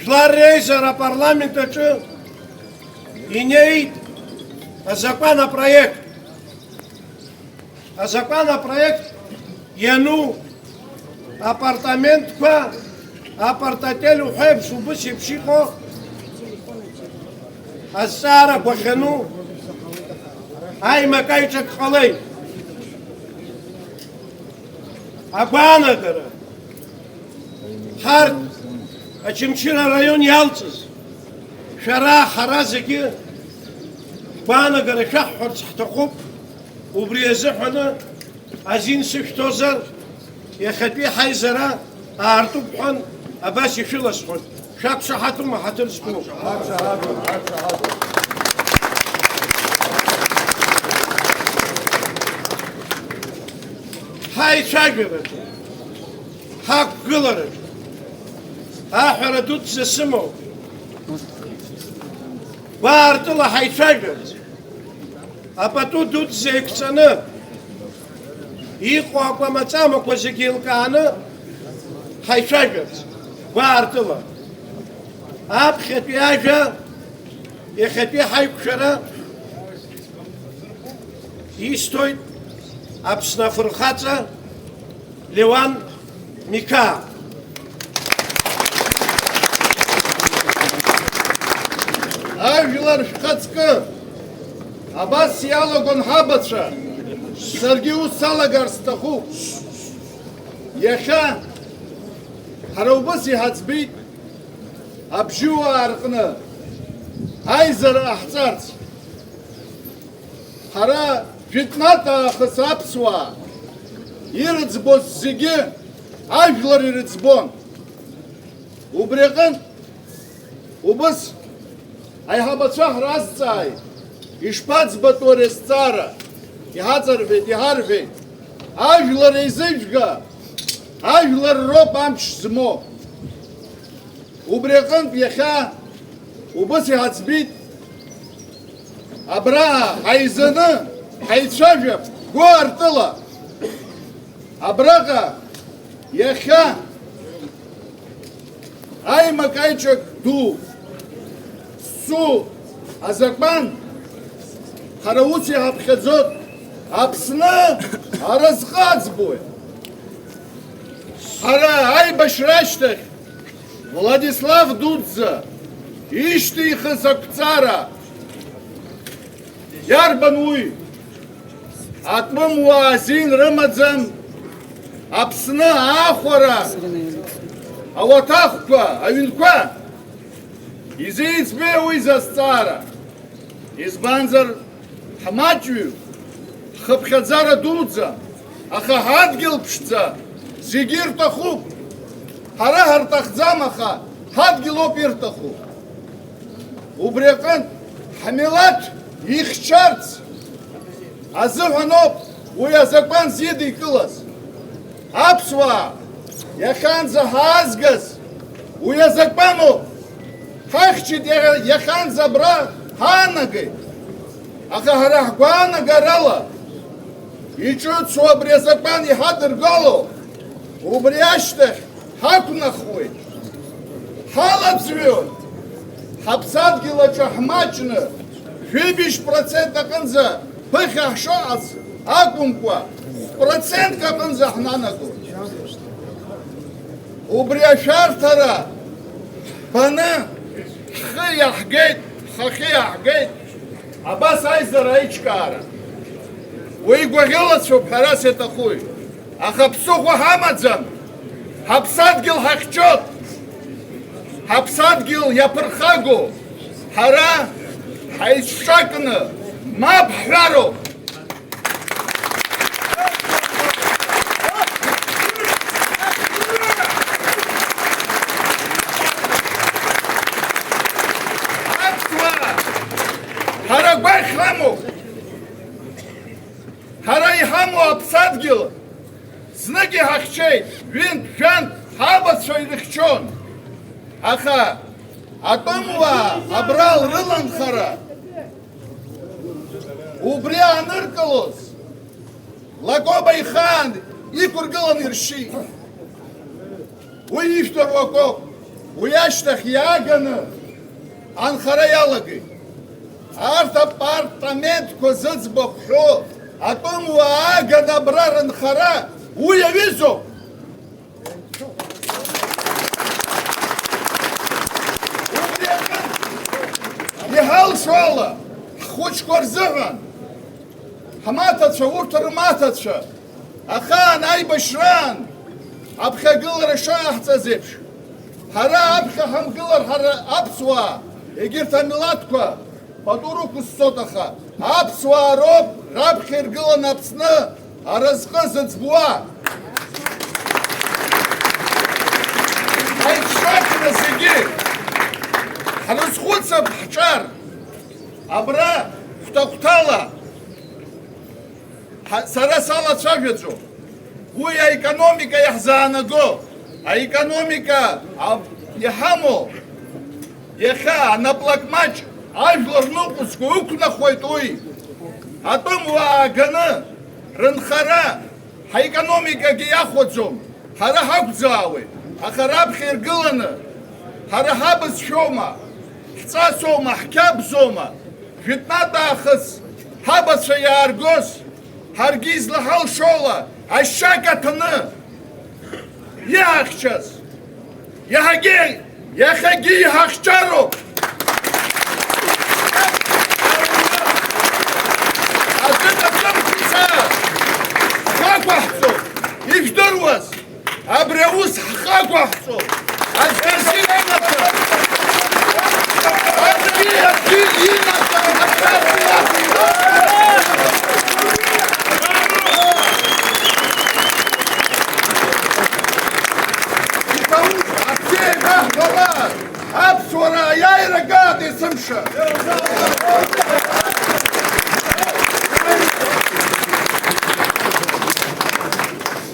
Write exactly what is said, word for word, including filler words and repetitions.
Жәлар реизара апарламент аҿы инеит азакәан апроект. Азакәан апроект иану апартаментқәа, апартотель уҳәа еиԥш, убыс еиԥш иҟоу азҵаарақәа ахьану аимак-аиҿак ҟалеит. Агәаанагара, ҳарҭ Очамчыра араион иалҵыз, шәара, ҳара зегьы ҳгәаанагара шәаҳҳәарц ҳҭахуп. Убри азыҳәаны азин сышәҭозар, иахьатәи ҳаизара аартуп ҳәан абас ишәыласҳәоит. Шәақәшаҳаҭума, ҳаҭыр зқәу? Ҳаицәажәараҿы, ҳақәгылараҿы аҳәара дуӡӡа сымоуп. Гәаартыла ҳаицәажәарц, апату дуӡӡа еиқәҵаны иҟоу акәамаҵамақәа зегьы еилкааны ҳаицәажәарц, гәаартыла. Аԥхьатәи ажәа, иахьатәи ҳаиқәшәара исҭоит Аԥсны афырхаҵа Леуан Миқаа. Ажәлар шәхаҵкы, абас иалагон ҳабацәа, саргьы ус салагар сҭахуп. Иахьа ҳара убас иҳаӡбеит абжьыуаа рҟны аизара ҟаҳҵарц. Ҳара жәытәнатә аахыс аԥсуаа ирыӡбоз зегьы ажәлар ирыӡбон. Убри аҟынтә убыс аиҳабацәа ҳразҵааит, ишԥаӡбатәу ари азҵаара? Иҳаҵарҳәеит, иҳарҳәеит, ажәлар еизыжәга, ажәлар роуп амч змоу. Убри аҟынтә иахьа убыс иҳаӡбит, абра ҳаизаны ҳаицәажәап гәаартыла. Абраҟа иахьа аимак-аиҿак ду зцу азакәан ҳара ус иҳаԥхьаӡоит, Аԥсны аразҟы аӡбоит. Ҳара аибашьра ашьҭахь Владислав Дуӡӡа ишьҭихыз ақәҵара иарбан уи? Атәымуаа азин рымаӡам Аԥсны аахәара ауаҭахқәа, аҩнқәа изеиӡбеи уи зазҵаара? Избанзар, ҳмаҷҩуп, ҳхыԥхьаӡара дуӡӡам, аха ҳадгьыл ԥшӡа зегьы ирҭахуп. Ҳара ҳарҭахӡам, аха ҳадгьыл ауп ирҭаху. Убри аҟынтә, ҳмилаҭ ихьчарц азыҳәан ауп уи азакәан зидикылаз. Аԥсуаа иахьанӡа ҳаазгаз уи азакәаноуп. Ҳахьчеит иара, иахьанӡа абра ҳаанагеит. Аха ҳара ҳгәаанагарала иҿыцу абри азакәан иҳадыргало, убри ашьҭахь ҳақәнахуеит, ҳалаӡҩоит, ҳаԥсадгьыл аҿы ҳмаҷны, жәибжь процент аҟынӡа ԥыхьа ҳшыҟац акәымкәа, хә-процентк аҟынӡа ҳнанагоит. Убри ашәарҭара баны ҳхы иаҳгеит, ҳхахьы иаҳгеит. Абас аизара аиҿкаара. Уи гәаӷьылацәоуп, ҳәарас иаҭахуи? Аха ԥсыхәа ҳамаӡам. Ҳаԥсадгьыл ҳахьчоит. Ҳаԥсадгьыл иаԥырхагоу. Ҳара ҳаицҿакны мап ҳҳәароуп. Аԥсуаа, ҳара агәаӷь ҳамоуп. Ҳара иҳамоу аԥсадгьыл знык иҳахьчеит, ҩынтә, жәантә ҳабацәа ирыхьчон. Аха атәымуаа абра рыланхара убри ааныркылоз, Лакоба ихаан иқәыргыланы иршьит. Уи ижәдыруа акоуп. Уи ашьҭахь иааганы анхара иалагеит. Арҭ апартаментқәа зыӡбахә ҳәоу атәымуаа ааганы абра рынхара уи иаҩызоуп. Убри аҟынтә иҳалшо ала, ҳхәыҷқәа рзыҳәан, ҳмаҭацәа, урҭ рмаҭацәа, ахаан аибашьраан аԥхьагылара шааҳҵаз еиԥш, ҳара аԥхьа ҳамгылар, ҳара аԥсуаа, егьырҭ амилаҭқәа пату рықәысҵоит, аха аԥсуаа роуп раԥхьа иргыланы Аԥсны аразҟы зыӡбуа. Ҳаицәажәара зегьы ҳрызхәыцып ҳҿар. Абра хәҭа-хәҭала ҳа-, сара салацәажәаӡом. Уи аекономика иаҳзаанаго, аекономика а-, иҳамоу, иахьа анаплакмаҷ ажәлар ныҟәызго ықәнахуеит уи. Атәымуаа ааганы рынхара ҳаекономикагьы иахәаӡом, ҳара ҳақәӡаауеит, аха раԥхьа иргыланы, ҳара ҳабызшәоума, ҳҵасоума, ҳқьабзоума, жәытәнатә аахыс ҳабацәа иааргоз, ҳаргьы излаҳалшоула ашьа каҭәаны иаҳахьчаз, иаҳагьы, иахьагьы иҳахьчароуп. Адәы даҿымҭәаца ҳхақәаҳҵоит, ижәдыруаз, абри аус ҳхақәаҳҵоит. Аӡәы инаҭом. Аӡәы, аӡәы инаҭом. Аԥсуара аиааира агааит есымша!